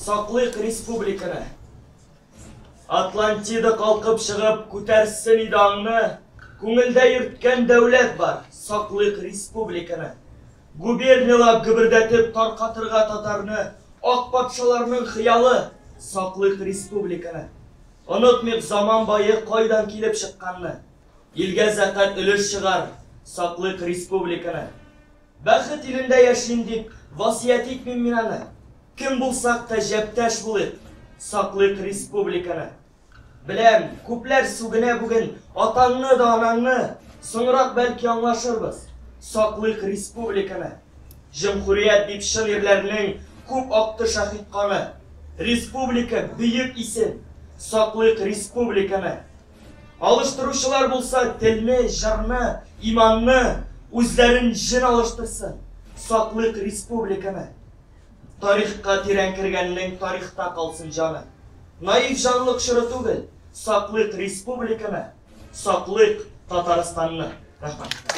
Саклыйк республиканы. Атлантида калкып чыгып, күтәрсен иде аңны. Күңелдә йөрткән дәүләт бар, саклыйк республиканы. Губернияләп гөбердәтеп таркатырга татарны, ак патшаларның хыялы, саклыйк республиканы. Онытмыйк заман бае кайдан килеп чыкканны. Илгә зәкать өлеш чыгар, саклыйк республиканы. Бәхет илендә яшим дип, васыять итмим мин аны. Кем булсак та җәптәш булыйк, саклыйк республиканы. Беләм, күпләр сүгенә бүген атаңны да анаңны, соңрак бәлки аңлашырбыз, саклыйк республиканы. Җөмһүрият дип чын ирләрнең күп акты шәһит каны. Республика, бөек исем, саклыйк республиканы. Алыштыручылар булса, телне, җырны, иманны, үзләрен җен алыштырсын, саклыйк республиканы. Тарихка тирән кергәннең тарихта калсын җаны. Наив җанлык чоры түгел, саклыйк республиканы, саклыйк Татарстанны. Рәхмәт.